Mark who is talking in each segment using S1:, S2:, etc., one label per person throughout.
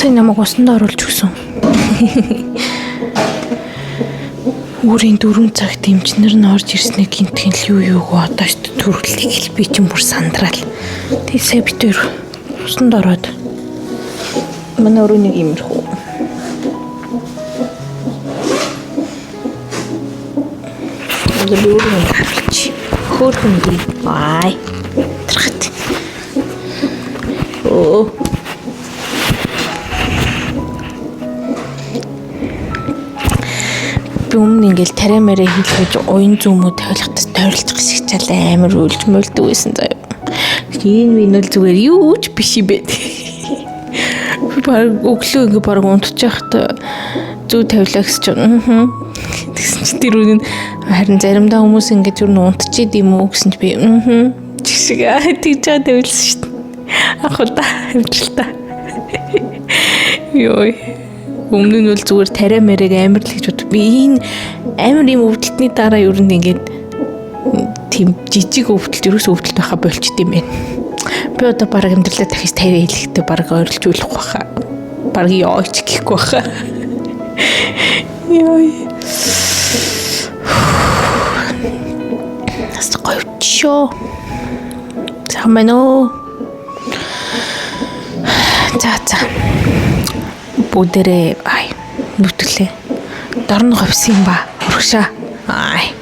S1: Сая намайг усанд оруулж өгсөн. Үүрийн 4 цагт эмчнэр нь орж ирснийг гинтхэн л юу юуг одоо ч төрөлийг хэл би чинь бүр сандраал. Тэг сая бит хоёр усанд ороод манай өрөө нэг иймэрхүү. Одоо би өөрөө нэг харуулчих. Хөөхөн би. Бай. Тэрхат. Оо. Би өмнө ингээл тариа мэрэ хийлгэж уян зүүмүү тавилахтас тойролцох шиг чал амар үлж мөлдөг байсан заяа. Энэ минь бол зүгээр юу ч биш юм бэ. Би баг өглөө ингээ баг унтчих байхдаа зүү тавилаа гэсэн чинь аа тэгсэн чинь тэр үн харин заримдаа хүмүүс ингээ зүр нь унтчихэд юм уу гэсэн чи би аа чиг шиг тэгж байгаа тавилсан шүү дээ. Ах удаа амжилтаа. Йой. Өмнө нь бол зүгээр тариа мэрэг амар л гэж бод. Би энэ амар юм өвдөлтний дараа ер нь ингээд тийм жижиг өвдөлт ерөөс өвдөлт байха болчт юм байна. Би одоо бараг амьдралаа дахиж тариа хэлэхдээ бараг ойрлж үлэх баха. Бараг ёоч гэхгүй баха. Йой. Нас гоё шүү. Сайн байна уу? За за. Бүгдээрээ ай нүтгэлээ. Дорн говьсон юм ба. Урагшаа. Ай.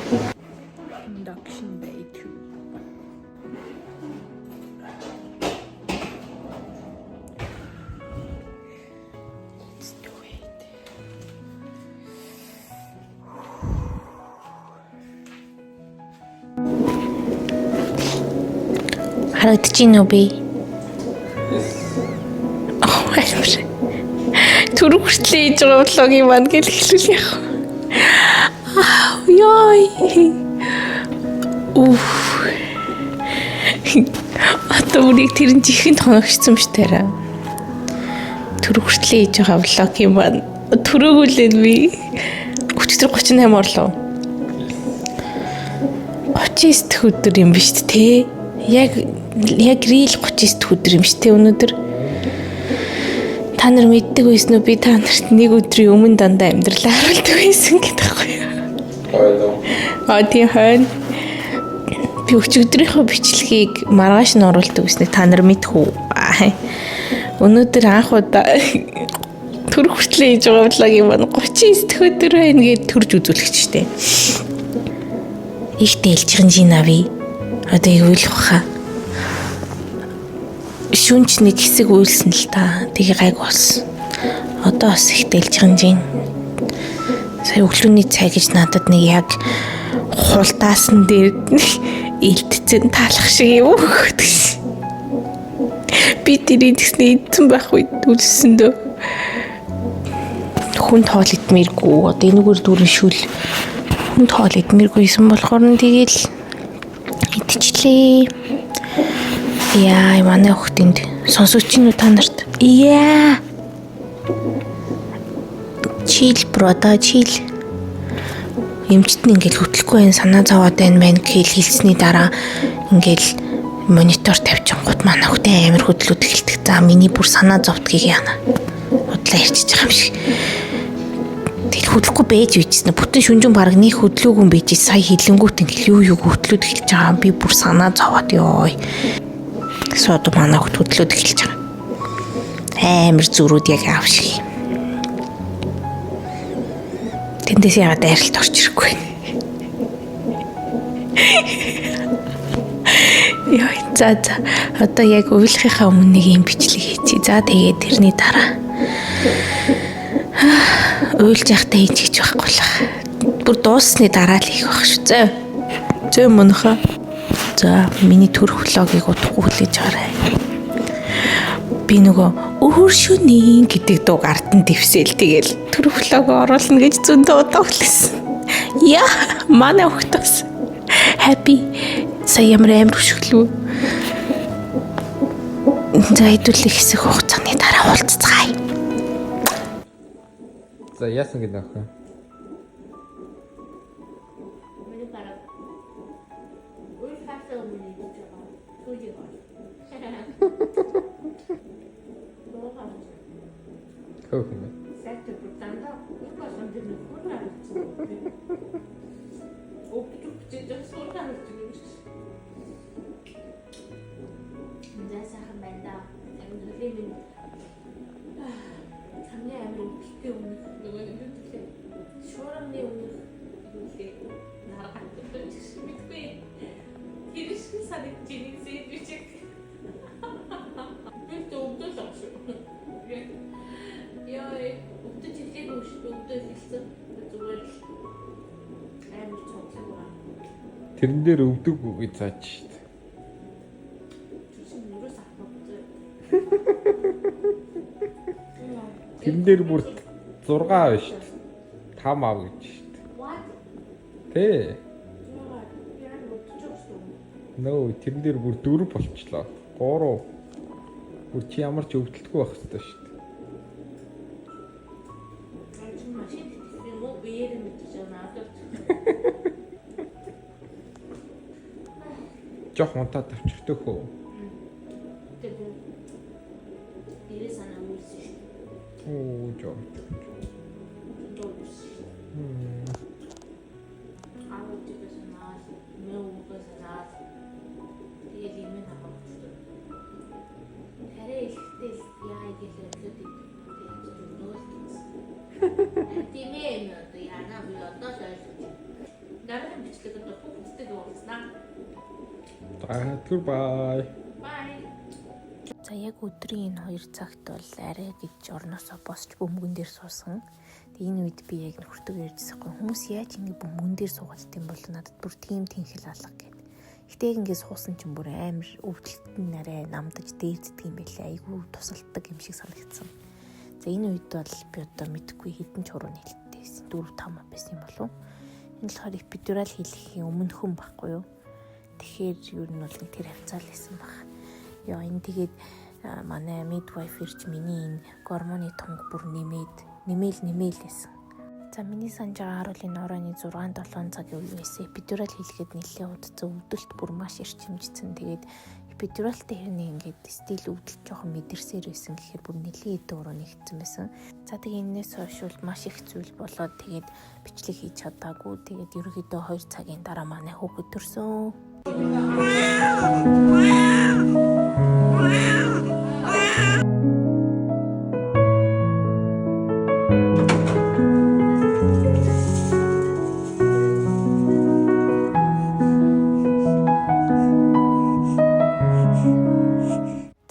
S2: Induction day 2.
S1: Let's do it. Харагдаж байна уу би? Oh, амар. Түрүү хүртлээ хийж байгаа vlog ын маань гэл эхлүүл яах вэ? Аа, ёй. Уф. Одоо үрийг тэр нь жихэнд хоногчсон биш тэрэ. Түрүү хүртлээ хийж байгаа vlog ын маань түрөөгүүлэн би. Өчигдөр 38 орлоо. 39 дэх өдөр юм биш үү те? Яг real 39 дэх өдөр юм биш те өнөөдөр. Та нар мэддэг байсан уу? Би та нарт нэг өдрийн өмнө дандаа амьдралаа харуулдаг байсан гэдэг байхгүй юу?
S3: Хойно.
S1: А тийм хойно. Би өчигдрийнхөө бичлэгийг маргааш нь оруулдаг гэснийг та нар мэдэх үү? Аа. Өнөөдөр анх удаа төр хүртлээ хийж байгаа vlog юм байна. 39 дэх өдөр байна гэж төрж үзүүлэх чтэй. Их дээлжхэн жинави. Одоо яг уйлах баха. Шүнч нэг хэсэг уйлсан л та. Тэгээ гайг болсон. Одоо бас их дээлжхэн жин. Сая өглөөний цай гэж надад нэг яг хулдаасан дээр илтцэн таалах шиг юм өгөхөд гэсэн. Би тэрийг тэгснэ идсэн байх үед үлсэндөө хүн тоол идмээргүй. Одоо энэгээр дүүрэн шүл хүн тоол идмээргүй юм болохоор нь тэгэл идчихлээ. Яа, манай хөхт энд сонсогч нь үү та нарт? Яа. Chill bro да chill. Эмчт нь ингээл хөтлөхгүй байх санаа зовоод байна мэн гэл хэлсний дараа ингээл монитор тавьчихгууд манай хөхтэй амар хөдлөд эхэлдэг. За миний бүр санаа зовдгийг яана. Худлаа ярьчихж байгаа юм шиг. Тэгэл хөдлөхгүй байж үйжсэн. Бүтэн шүнжин бараг нэг хөдлөөгүй юм байж сая хилэнгүүт ингээл юу юу хөтлөөд эхэлж байгаа. Би бүр санаа зовоод ёо. Тэгсэн одоо манай хөхт хөдлөөд эхэлж байгаа. Амар зүрүүд яг аав шиг юм. Тэндээс яагаад дайралт орж ирэхгүй вэ? Йой, за за. Одоо яг уйлахынхаа өмнө нэг юм бичлэг хийчихье. За тэгээд тэрний дараа уйлж явахдаа хийж гэж байхгүй л ах. Бүр дууссаны дараа л хийх байх шүү. За. Зөө мөнхөө. За, миний төрөх vlog ыг удахгүй хүлээж аваарай. Би нөгөө өөр шөнийн гэдэг дууг ард нь дэвсэл тэгэл төрөх vlog оруулна гэж зөндөө удаа хүлээсэн. Яа, манай хөхт бас happy сая ямар амар хөшөглөө. За хэдүүлээ хэсэг хугацааны дараа уулзцгаая.
S3: За яасан гэдэг охин?
S2: Миний бараг үйл хасаа өмнө идэж байгаа. Сүүжиг байна. Дуу харж.
S3: Хөөх юм бэ.
S2: Сайтай бүр дандаа нэг болгон дээр нэг хүн харагдсан. Өвдөж өвдөж суурь харагдсан юм шиг. За сайхан байна да. Амьдралын минь хамгийн амар өвдөлттэй өмнөх нөгөө нэг юу гэлээ. Шуурамны өмнөх юу лээ. Наргатай ч гэсэн мэдгүй. Тэр шиг санагдаж байна сэндвич. Би ч өвдөж байгаа шүү. Яа, өвдөж хэлээгүй шүү. Өвдөж хэлсэн. Зүгээр л амар цуглаг байна.
S3: Тэрэн дээр өвдөг гэж зааж шүү дээ.
S2: Чи юурээс авах вэ?
S3: Тэрэн дээр бүр 6 аав шүү дээ. 5 аав гэж шүү дээ.
S2: What?
S3: Тэ.
S2: Би амар өвдөж байгаа шүү.
S3: Нөө тэрэн дээр бүр 4 болчлоо. 3. Бүр чи ямар ч өвдөлтгүй байх хэрэгтэй шүү дээ.
S2: Чи машин тэтгэх юм уу? Биеэр мэдэж байгаа надад.
S3: Жох унтаа тавчих төхөө.
S2: Тэгээд гэрээ санаа үйлсэн шүү.
S3: Оо жоо.
S2: Зөндөө үйлсэн шүү. Аав ээжигээ санаад, мэ өвгөө санаад тэгээд юм авах. Хараа ихтэй л яа гэж өглөөд идэв. Тэгээд зөндөө л гэсэн. Тийм ээ одоо яана би одоо л ойлгож. Дараагийн бичлэгэнд хүүхдтэйгээ уулзнаа.
S3: За түр бай.
S2: Bye.
S1: За яг өдрийн энэ 2 цагт бол арай гэж орноосоо босч бөмбөгөн дээр суусан. Тэгээ энэ үед би яг нөхөртөө ярьжсэн хгүй хүмүүс яаж ингэ бөмбөгөн дээр суугаад дим бол надад бүр тийм тэнхэл алга гэд. Гэтэ яг ингэ суусан чинь бүр амар өвдөлт нь арай намдаж дээвцдэг юм байлээ. Айгүй тусалдаг юм шиг санагдсан. За энэ үед бол би одоо мэдхгүй хэдэн чуруу нээлттэй байсан. 4 5 байсан юм болов уу? Энэ болохоор эпидурал хийлгэхийн өмнөхөн байхгүй юу? Тэгэхээр ер нь бол нэг тэр хавцаал байсан баг. Яа энэ тэгээд манай midwife ирж миний энэ гормоны тунг бүр нэмээд нэмэл нэмэл байсан. За миний санаж байгаа харуулын оройн 6 7 цагийн үе байсан. Эпидурал хийлгэхэд нэлээд удацсан өвдөлт бүр маш эрчимжсэн. Тэгээд эпидуралтай хэрнээ ингээд стил өвдөлт жоохон мэдэрсээр байсан гэхээр бүр нэлээд хэдэн уруу нэгдсэн байсан. За тэгээ энэс хойш бол маш их зүйл болоод тэгээд бичлэг хийж чадаагүй. Тэгээд ерөнхийдөө 2 цагийн дараа манай хүүхэд төрсөн.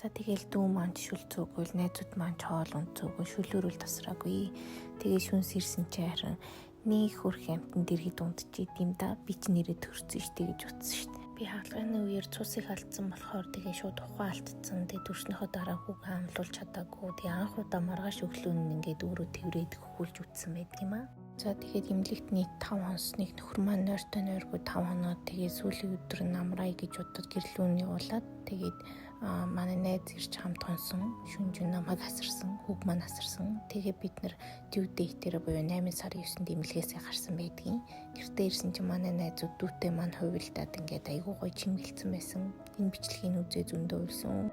S1: За тэгэл дүү маань шүл зүүгвэл найзууд маань ч хоол унд зүүгвэл шүлөөрөл тасраагүй. Тэгээ шүнс ирсэн чи харин нэг хөрх амтан дэргэд унтчих юм да. Би ч нэрээ төрсөн штэ гэж утсан штэ. Би хаалганы үеэр цусыг алдсан болохоор тэгээ шууд ухаан алдсан. Тэгээ төрснөхөө дараа хүүг хаамлуулж чадаагүй. Тэгээ анх удаа маргааш өглөө нь ингээд өөрөө тэрврээд хөхүүлж үтсэн байдаг юм аа. За тэгээд эмнэлэгт нийт 5 хонсныг нөхөр маань нойртой нойргүй 5 хоноод тэгээ сүүлийн өдөр нь амраа гэж бодоод гэрлүүн явуулаад тэгээд манай найз ирж хамт хонсон. Шүнжин намайг асарсан, хүүг маань асарсан. Тэгээ бид нар due date-ээр буюу 8 сарын 9-нд эмнэлгээсээ гарсан байдгийн. Гэртээ ирсэн чинь манай найзууд дүүтэй маань хувилдаад ингээд айгүй гоё чимгэлцэн байсан. Энэ бичлэгийг үзээ зөндөө уйлсан.